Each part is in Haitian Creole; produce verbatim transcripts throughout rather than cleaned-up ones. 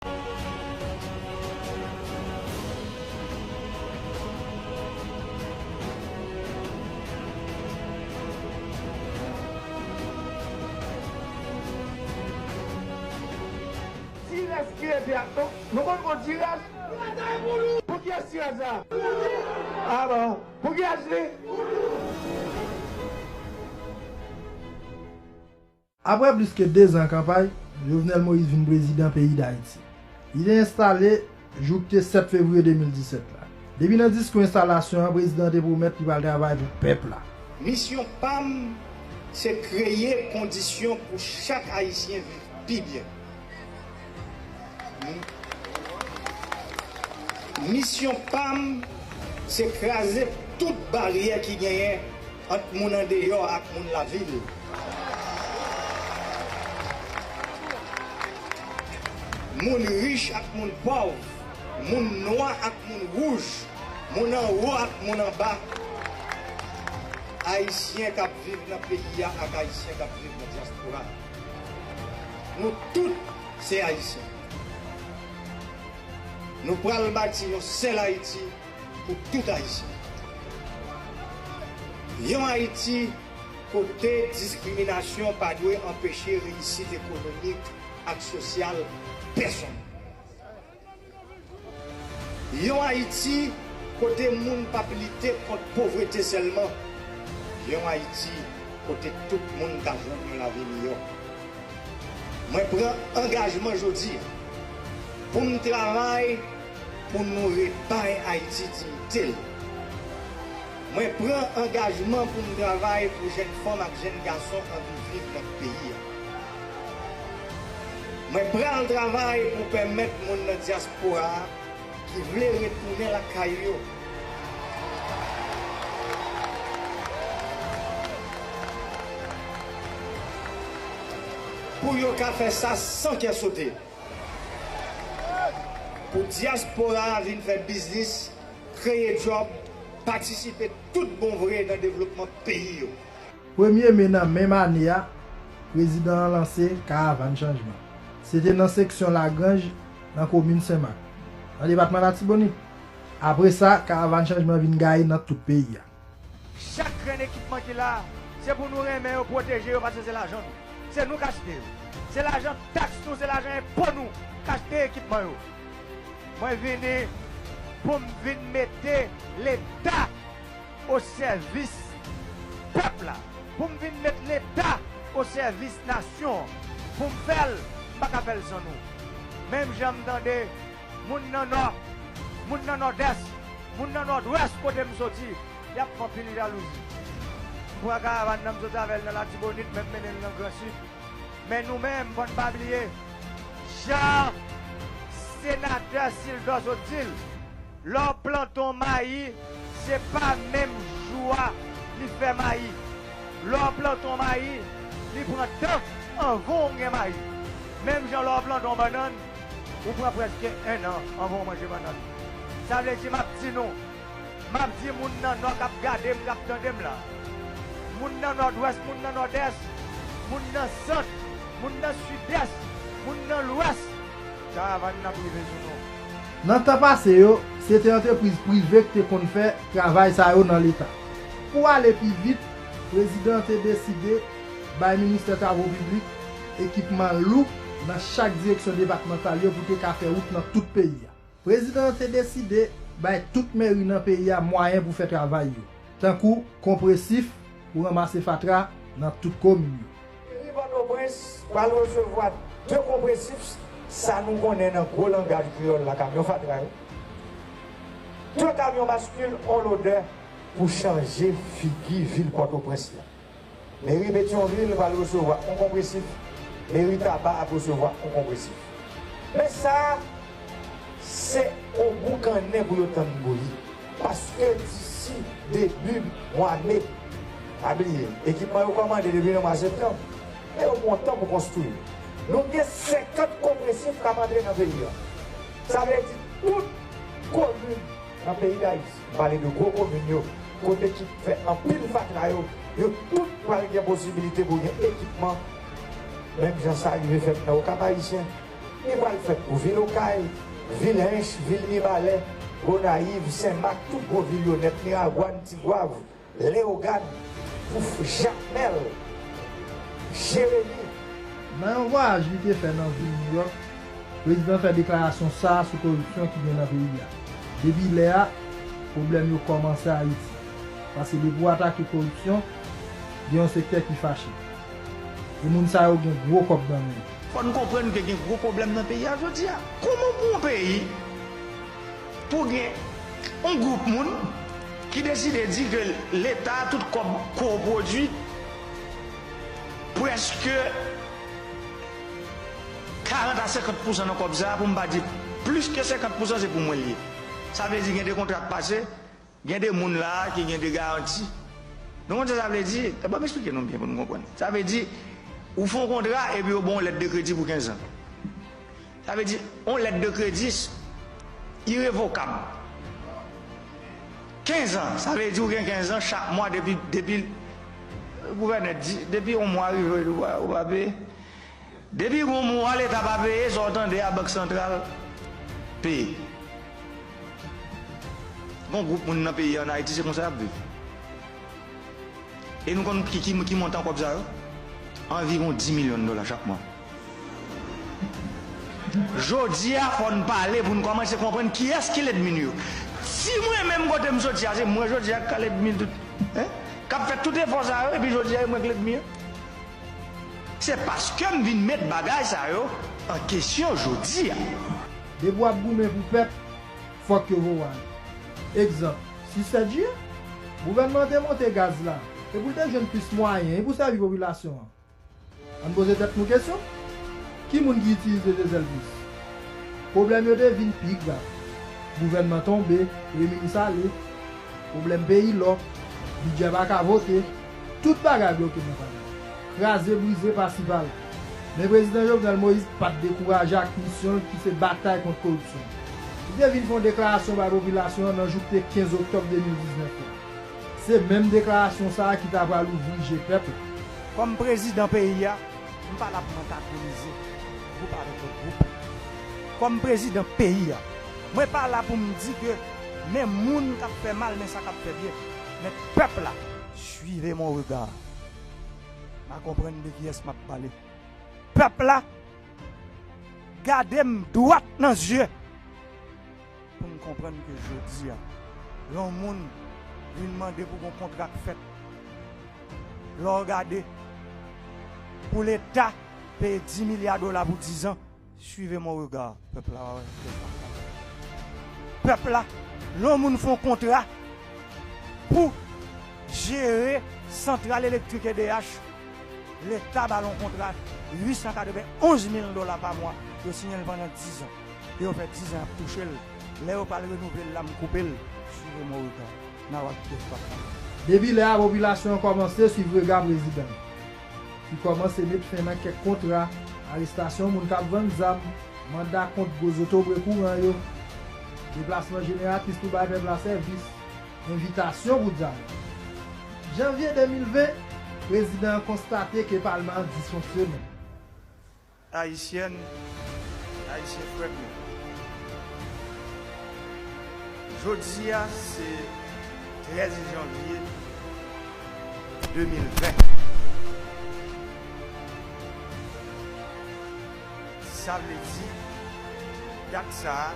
Ti rès ki rete ak nou, nou konn konn ti rès? Pou kiyès ti rès sa? Ah bon, pou kiyès li? Apre plis ke dezan kanpay, Jovenel Moïse vin prezidan peyi Dayiti. Li te enstale jou ki te sèt fevriye de mil disèt la. Depi nan diskou enstalasyon an, prezidan an te pwomèt li pral travay pou pèp la. Misyon pa m, se kreye kondisyon pou chak Ayisyen viv pi byen. Misyon pa m, se kraze tout baryè ki genyen ant moun andeyò ak moun lavil. Moun rich ak moun pòv, moun nwa ak moun wouj, moun anwo ak moun anba, Ayisyen k ap viv nan peyi a ak Ayisyen k ap viv nan dyaspora. Nou tout se Ayisyen. Nou pral bati yon sèl Ayiti pou tout Ayisyen. Yon Ayiti kote diskriminasyon pa dwe anpeche reyisit ekonomik ak sosyal pèsonn. Yon Ayiti kote moun p ap lite kont povrete sèlman. Yon Ayiti kote tout moun ka jwenn yon lavi miyò. Mwen pran angajman jodi a pou m travay pou nou rebay Ayiti diyite l. Mwen pran angajman pou m travay pou jèn fanm ak jèn gason anvi viv nan peyi a. Mwen pral travay pou pèmèt moun nan dyaspora a ki vle retounen lakay yo, pou yo ka fè sa san kè sote. Pou dyaspora a vin fè biznis, kreye djòb, patisipe tout bon vre nan devlopman peyi yo. Premye me nan menm ane a, prezidan an lanse Karavàn Chanjman. Se te nan seksyon Lagranj, nan komin Senmak, nan depatman Latibonit. Apre sa, Karavàn Chanjman vin gaye nan tout peyi a. Chak grenn ekipman ki la, se pou nou renmen yo, pwoteje yo, paske se lajan nou. Se nou k achte yo. Se lajan taks nou, se lajan enpo nou k achte ekipman yo. Mwen vini pou m vin mete Leta o sèvis pèp la, pou m vin met Leta o sèvis nasyon an. Pou m fè l, m pa ka fè l san nou. Menm jan m tande moun nan Nò, moun nan Nòdès, moun nan Nòdwès kote m soti, y ap fè anpil jalouzi. M pran karavàn nan, m soti avè l nan Latibonit, men m mennen l nan Gran Sid. Men nou menm, fò n pa bliye, jan senatè Sildor sot di l, lè w plante yon mayi, se pa menm jou a li fè mayi. Lè w plante yon mayi, li pran tan anvan w gen mayi. Menm jan lè w plante yon bannann, ou pran prèske en an anvan w manje bannann. Sa vle di, m ap di nou, m ap di moun nan Nò k ap gade m, k ap tande m la, moun nan Nòdwès, moun nan Nòdès, moun nan Sant, moun nan Sidès, moun nan Lwès, karavàn nan ap rive sou nou. Nan tan pase yo, se te antrepriz prive ki te konn fè travay sa yo nan Leta. Pou ale pi vit, prezidan an te deside bay Ministè Travo Piblik ekipman lou nan chak direksyon depatmantal yo pou te ka fè wout nan tout peyi a. Prezidan an te deside bay tout meri nan peyi a mwayen pou fè travay yo, tankou konpresif pou ranmase fatra nan tout komin yo. Meri Pòtoprens pral resevwa de konpresif, sa nou konnen nan gwo langaj kreyòl la, kamyon fatra yo, de kamyon baskil on lodè pou chanje figi vil Pòtoprens la. Meri Petyonvil pral resevwa yon konpresif, meri Taba ap resevwa yon konpresif. Men sa a, se yon boukannen pou yo tann bouyi. Paske disi debi mwa me, pa bliye, ekipman yo kòmande depi nan mwa septanm, men yo pran tan pou konstwi yo. Nou gen senkant konpresif k ap antre nan peyi a. Sa vle di tout komin nan peyi Dayiti, m pale de gwo komin yo, kote ki fè anpil fatra yo, yo tout pral gen posibilite pou gen ekipman, menm jan sa rive fèt nan Okap Ayisyen, Li pral fèt pou vil Okay, vil Ench, vil Mibalè, Gonayiv, Senmak, tout gwo vil yo nèt, Miragwàn, Tigwav, Leyogàn, pou Jakmèl, Jeremi. Nan yon vwayaj li te fè nan vil Nouyòk, prezidan fè deklarasyon sa a sou koripsyon ki gen nan peyi a. Depi lè a, pwoblèm yo kòmanse Ayiti. Paske depi w atake koripsyon, gen yon sektè ki fache. E moun sa yo gen gwo kòb nan men yo. Fò n konprann ke gen gwo pwoblèm nan peyi a jodi a. Kòman pou yon peyi, pou gen yon gwoup moun ki deside di ke Leta, tout kòb kou yo pwodui, prèske karant a senkant pousan nan kòb sa a, pou m pa di plis ke senkant pousan, se pou mwen l ye. Sa vle di gen de kontra k pase, gen de moun la a ki gen de garanti. Nou konn sa sa vle di? Ban m eksplike nou byen pou nou konprann. Sa vle di, ou fè yon kontra epi yo ba w yon lèt de kredi pou kenz an. Sa vle di, yon lèt de kredi irevokab. Kenz an, sa vle di ou gen kenz an chak mwa depi, depi gouvènè di, depi yon mwa rive, ou pa, ou pa peye. Depi yon mwa Leta pa peye, sa w tande a Bank Santral peye. Gon gwoup moun nan peyi an Ayiti, se konsa y ap viv. E nou konn ki, ki, ki montan kòb sa yo? Anviwon dis milyon dola chak mwa. Jodi a, fò n pale pou n kòmanse konprann kiyès ki lènmi nou yo. Si mwen menm kote m soti a, se mwen jodi a k ka lènmi tout, hein? K ap fè tout efò sa yo, epi jodi a, e mwen k lènmi an. Se paske m vin met bagay sa yo an kesyon jodi a. Depi w ap goumen pou pèp, fòk yo voye w ale. Egzanp, sis sèt jiye, gouvènman an te monte gaz la, e pou l te jwenn plis mwayen, e pou sèvi popilasyon an. Ann poze tèt nou kesyon, ki moun ki itilize dezèl plis? Pwoblèm yo te vin pi grav. Gouvènman tonbe, premye minis ale, pwoblèm peyi lòk, bidjè pa ka vote, tout bagay bloke nan palman. Kraze brize pasi pala. Men prezidan Jovenel Moïse pa t dekouraje ak misyon l ki se batay kont koripsyon. Li te vin fè yon deklarasyon bay popilasyon an nan jou k te kenz oktòb de mil diznèf la. Se menm deklarasyon sa a ki ta pral ouvri je pèp la. Kòm prezidan peyi a, m pa la pou m antagonize gwoup avèk lòt gwoup. Kòm prezidan peyi a, mwen pa la pou m di ke men moun k ap fè mal, men sa k ap fè byen. Men pèp la, suivez mon regard. M a konprann de kiyès m ap pale. Pèp la, gade m dwat nan zye. Pou n konprann ke jodi a, lè yon moun vin mande pou gon kontra k fèt, lè w gade, pou Leta peye dis milya dola pou diz an, suivez mon regard, pèp la, w a wè. Pèp la, lè yon moun fè yon kontra pou jere santral elektrik E D H, Leta ba l yon kontra uit san katrevenn onz mil dola pa mwa, yo siyen l pandan diz an. E yo fè diz an y ap touche l. Lè yo pral renouvle l la, m koupe l. Suivez mon regard. N a wè kiyès k ap pale. Depi lè a, popilasyon an kòmanse swiv rega prezidan an. Li kòmanse met fen nan kèk kontra, arestasyon moun k ap vann zam, manda kont gwo zotobre kouran yo, deplasman jeneratris pou bay pèp la sèvis, envitasyon pou dyalòg. Janvye de mil ven, prezidan an konstate ke palman an disfonksyonèl. Ayisyèn, Ayisyen frè m yo, jodi a se trèz janvye de mil ven. Sa vle di, dat sa a,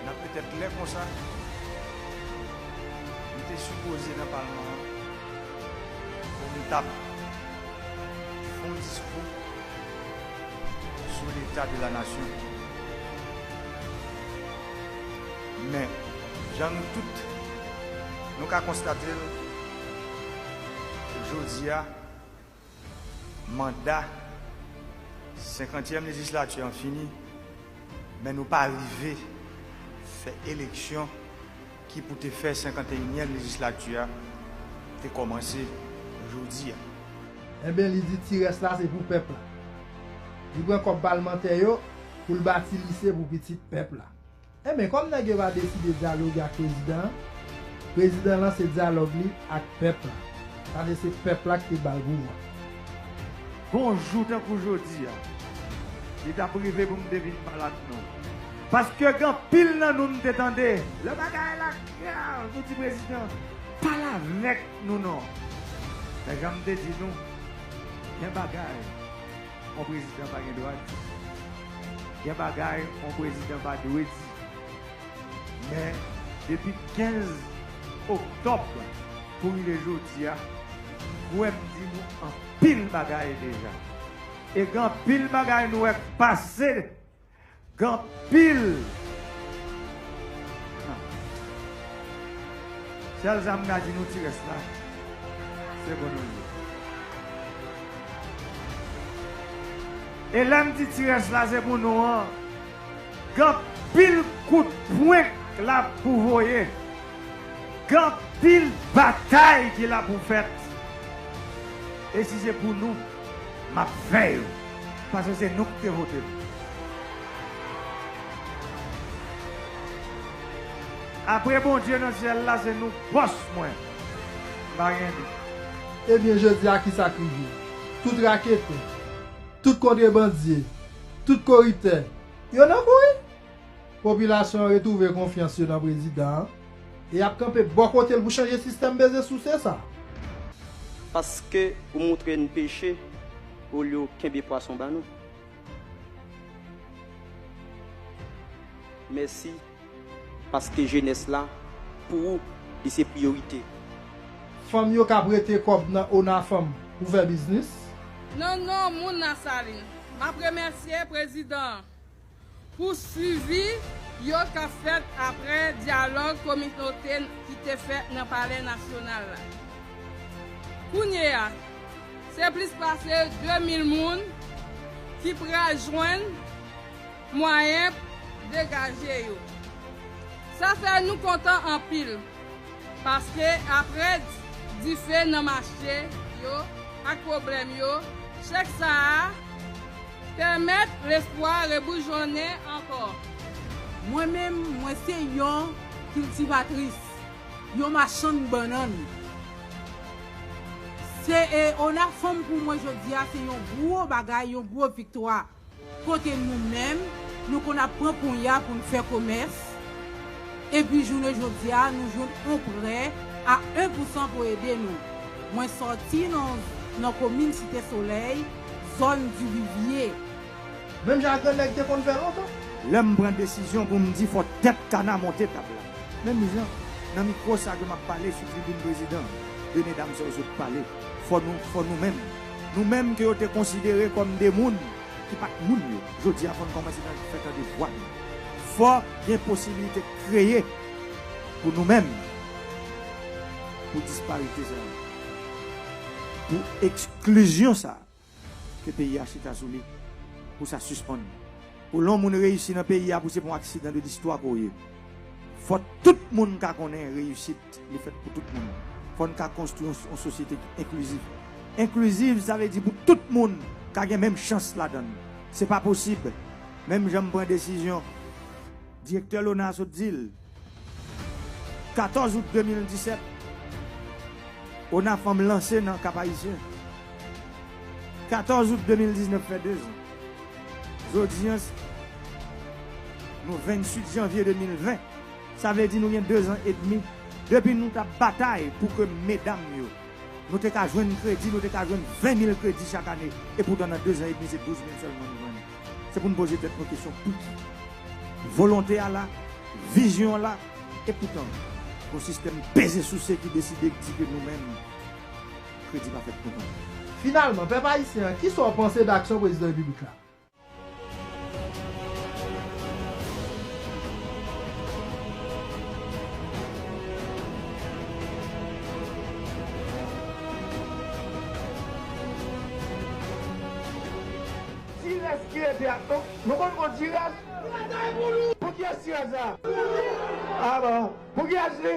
nan petèt lè konsa, m te sipoze nan palman an pou m t ap fè yon diskou sou leta de la nasyon. Men, jan nou tout, nou ka konstate l, jodi a, manda senkantyèm lejislati an fini, men nou pa rive fè eleksyon ki pou te fè senkanteyinyèm lejislati a te kòmanse jodi a. Enben, li di ti rès la se pou pèp la. Li pran kòb palmantè yo pou l bati lise pou pitit pèp la. Enben, kòm nèg yo pa deside dyaloge ak prezidan an, prezidan an lanse dyalòg li ak pèp la. Sa vle se pèp la ki te ba l pouvwa. Gon jou tankou jodi a, Li t ap rive pou m te vin pale ak nou. Paske gen anpil nan nou m te tande, lè bagay la grav, nou di prezidan, pale avèk nou non. Men jan m te di nou, gen bagay yon prezidan pa gen dwa di. Gen bagay yon prezidan pa dwe di. Men depi kenz oktòb pou rive jodi a, m kwè m di nou anpil bagay deja. E gen anpil bagay nou wè k pase, gen anpil. Sèl sa m ka di nou, ti rès la, se pou nou ye. E lè m di ti rès la, se pou nou an, gen anpil kout pwen k la pou voye. Gen anpil batay ki la pou fèt. E si se pou nou, m ap fè yo. Paske se nou ki te vote m. Apre Bondye nan syèl la, se nou bòs mwen. M pa gen dout. Ebyen, jodi a, kisa k rive? Tout raketè, tout kontrebandye, tout koriptè, yo nan kouri. Popilasyon an retwouve konfyans yo nan prezidan an e y ap kanpe bò kote l pou chanje sistèm peze souse sa. Paske ou montre n peche olye w kenbe pwason ba nou. Mèsi, paske jenès la, pou ou, li se priyorite. Fanm yo k ap rete kòb nan Ona Fanm pou fè biznis. Nan non moun Lasalin, m ap remèsye prezidan an pou swivi yo k ap fèt apre dyalòg kominote ki te fèt nan Palè Nasyonal la. Kounye a, se plis pase de mil moun ki pral jwenn mwayen degaje yo. Sa fè nou kontan anpil, paske apre dife nan mache yo ak pwoblèm yo, chèk sa a pèmèt lespwa reboujonnen ankò. Mwen menm, mwen se yon kiltivatris, yon machann bannann. Se, e, Ona Fanm pou mwen jodi a, se yon gwo bagay, yon gwo viktwa. Kote nou menm, nou konn ap pran ponya pou n fè komès, epi jounen jodi a, nou jwenn yon prè a en pou san pou ede nou. Mwen sòti nan, nan komin Site Solèy, zòn Divivye. Menm jan ak gran nèg te konn fè lontan. Lè m pran desizyon pou m di fò tèt kana monte tab la. Menm jan, nan mikwo sa ke m ap pale sou tribin prezidan, de medam sa yo sot pale, fò nou, fò nou menm, nou menm ke yo te konsidere kòm de moun ki pa t moun yo, jodi a fò n kòmanse tan-, fè tande vwa nou. Fò gen posibilite kreye pou nou menm, pou disparite sa yo, pou eksklizyon sa yo. Ke peyi a chita sou li, pou sa sispann. Pou lè yon moun reyisi nan peyi a, pou se pa yon aksidan de listwa ke w ye. Fò tout moun ka konnen reyisit, li fèt pou tout moun. Fò n ka konstwi yon, yon sosyete ki enklizif. Enklizif, sa vle di pou tout moun ka gen menm chans ladan l. Se pa posib. Menm jan m pran desizyon, direktè Lona a sot di l, katòz out de mil disèt, Ona Fanm lanse nan Kap Ayisyen. Katòz out de mil diznèf fè de zan. Jodi a, nou venntuit janvye de mil ven. Sa vle di nou gen de zan edmi depi nou t ap batay pou ke medam yo, nou te ka jwenn kredi, nou te ka jwenn ven mil kredi chak ane. Epoutan, nan de zan edmi, se douz mil sèlman nou jwenn. Se pou n poze tèt nou kesyon, pouki? Volonte a la, vizyon an la, epoutan, gon sistèm peze souse ki deside di ke nou menm, kredi pa fèt pou nou. Finalman, pèp ayisyen an, kisa w panse de aksyon prezidan repiblik la? Ti rès ki rete a, nou, nou konn kon ti rès? Pou kiyès ti rès la? A bon. Pou kiyès li?